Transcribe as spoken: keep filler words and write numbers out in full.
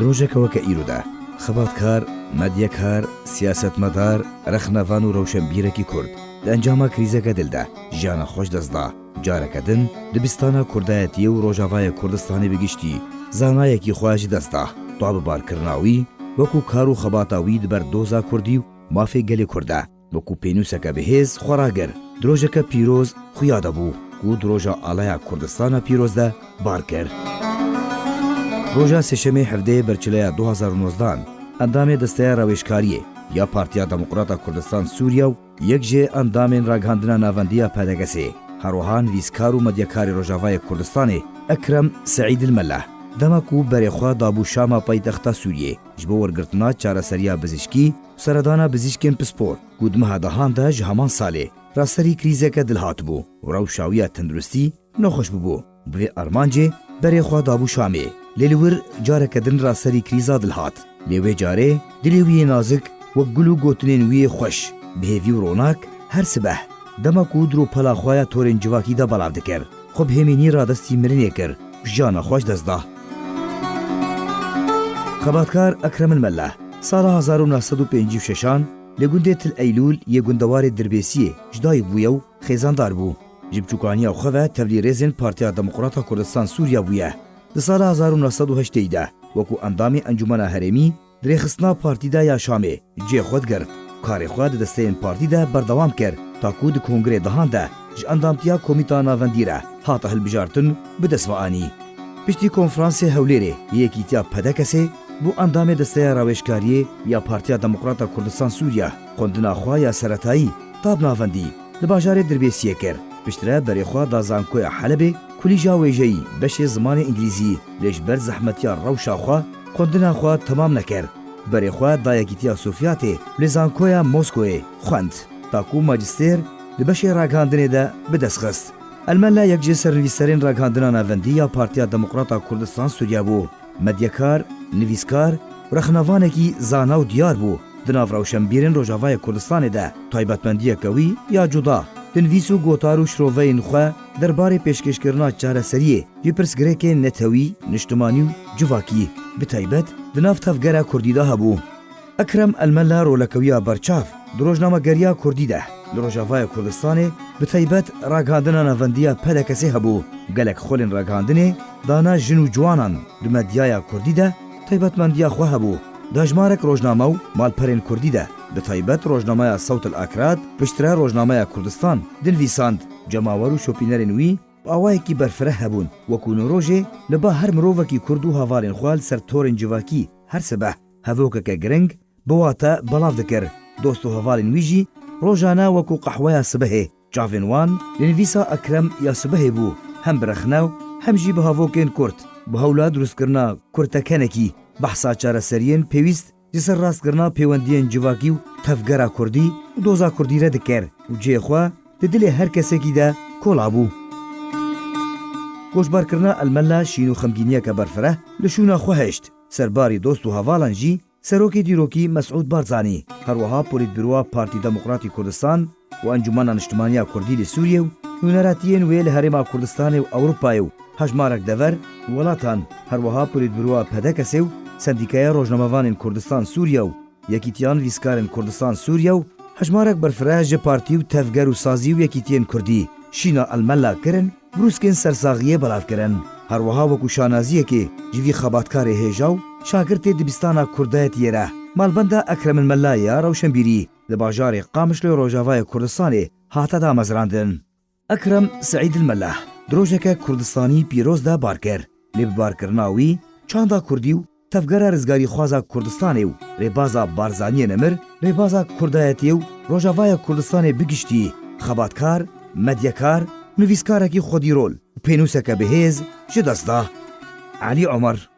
Rojeke weke îro de, xebatkar, medyekar, siyasetmedar, rexnevan û rewşenbîrekî Kurd di encama krîzeke dil de jiyana xwe ji dest da. Careke din dibistana Kurdayetiyê û Rojavayê Kurdistanê bi giştî zanayekî xwe ji dest da. Dua bi barkirina wî, wekû kar û xebata wî di ber doza Kurdî û mafê gelê Kurd de, wekû pênûseke bi hêz xwe ragir, di rojeke pîroz xuya de bû, ku di roja alaya Kurdistana pîroz de bar kir. Roja Sêşemê hevdeyê Berçileya du hazar û nozdehan, endamê Desteya Rawêjkariyê ya Partiya Demokrata Kurdistan Sûriye û yek ji endamên Ragihandina Navendî ya P D K S'ê, her wiha nivîskar û medyakarê Rojavayê Kurdistanê Ekrem Seîd El Mella, dema ku berê xwe dabû Şama paytexta Sûriyê ji bo wergirtina çareseriya bizîşkî û seredana bizîşkên pispor, ku di meha dehan de ji heman salê raserî krîzeke dil hatibû û rewşa wî ya tenduristî nexweş bûbû. Bi vê armancê berê xwe dabû Şamê. Lê li wir careke din raserî krîza dil hat. Lê wê carê dilê wî yê nazik wek gul û gotinên wî yê xweş, bi hêvî û ronak, her sibeh, dema ku di rûpela xwe ya torên civakî de belav dikir, xwe bi hêmînî radestî mirinê kir û jiyana xwe ji dest da. Xebatkar Ekrem El Mella sala hezar û neh sed û pêncî û şeşan li gundê Til Eylûl yê gundewarê Dirbêsiyê ji dayik bûye û xêzandar bû. Ji biçûkaniya xwe ve tevlî rêzên Partiya Demokrata Kurdistan Sûriya bûye. Di sala hezar û neh sed û heştê de wekû endamê Encûmena Herêmî di rêxistina partî de ya Şamê cihê xwe digirt. Karê xwe di desteyên partî de berdewam kir, ta ku di kongrê dehan de ji endamtiya Komîta Navendî re hate hilbijartin û bi dest ve anî. Piştî konferansê Hewlêrê yê Yekîtiya P D K S'ê, bû endamê Desteya Rawêjkariyê ya Partiya Demokrata Kurdistan Sûriye, xwendina xwe ya seretayî, tab navendî, li bajarê Dirbêsiyê kir. Piştre berê xwe da Zankoya Helebê, Kulîja Wêjeyî, beşê zimanê îngilîzî, lê ji ber zehmetiya rewşa xwe, xwendina xwe temam nekir. Berê xwe da Yekîtiya Sofyatê, li Zankoya Moskoyê xwend, ta ku majistêr li beşê ragihandinê de bi dest xist. El Mella yek ji sernivîserên Ragihandina Navendî ya Partiya Demokrata Kurdistan Sûriye bû. Medyekar, nivîskar û rexnevanekî zana û diyar bû di nav rewşenbîrên Rojavayê Kurdistanê de. Taybetmendiyeke wî ya cuda, di nivîs û gotar û şiroveyên xwe derbarê pêşkêşkirina çareseriyê ji pirsgirêkên netewî, niştimanî û civakî, bi taybet di nav tevgera kurdî de hebû. Ekrem El Mella roleke wî ya berçav di rojnamegeriya kurdî de li Rojavayê Kurdistanê, bi taybet Ragihandina Navendî ya P D K S'ê hebû. Gelek xulên ragihandinê dana jin û ciwanan di medyaya kurdî de taybetmendiya xwe hebû. Di hejmarek rojname û malperên kurdî de, bi taybet rojnameya Sewt El Akrad, piştre rojnameya Kurdistan, dinivîsand. Cemawer û şopînerên wî bi awayekî berfireh hebûn. Wekû nirojê li ba her mirovekî kurd û hevalên xwe li ser torên civakî her sibeh hevokeke giring bi wate belav dikir. Dost û hevalên wî jî rojane wekû qehweya sibehê çavên wan li nivîsa Ekrem ya sibehê bû, hem bi rexne û hem jî bi havokên kurt, bi hewla dirustkirina kurtekenekî, behsa çareseriyên pêwîst ji ser rastkirina pêwendiyên civakî û tevgera kurdî û doza kurdî re dikir û cihê xwe di dilê her kesekî de kola bû. Goşbarkirina El Mella şîn û xemgîniyeke berfireh li şûna xwe hişt. Serbarî dost û hevalan jî Serokê Dîrokî Mesûd Barzanî, her wiha Polîtbîroya Partî Demokratî Kurdistan û Encûmena Niştimanî ya Kurdî li Sûriyê û nûneratiyên wê li Herêma Kurdistanê û Ewropayê û hejmarek dever û welatan, her wiha Polîtbîroya P D K S'ê û Sendîkaya Rojnamevanên Kurdistan Sûriye û Yekîtiya Nivîskarên Kurdistan Sûriye û hejmarek berfireh ji partî û tevger û sazî û yekîtiyên kurdî şîna El Mella kirin, brûskên sersaxiyê belav kirin. Her wiha wekû şanaziyekê ji vî xebatkarê hêja û şagirtê dibistana kurdayetiyê re, malbenda Ekrem El Mella ya rewşenbîrî li bajarê Qamişloyê Rojavayê Kurdistanê hate damezrandin. Ekrem Seîd El Mella di rojeke Kurdistanî pîroz de bar kir. Lê bi barkirina wî çanda kurdî û tevgera rizgarîxwaza Kurdistanê û rêbaza Barzaniyê Nemir, rêbaza kurdayetiyê û Rojavaya Kurdistanê bi giştî, xebatkar, medyekar, nivîskarekî xwedîrol û pênûseke bi hêz ji dest da. Elî Omer.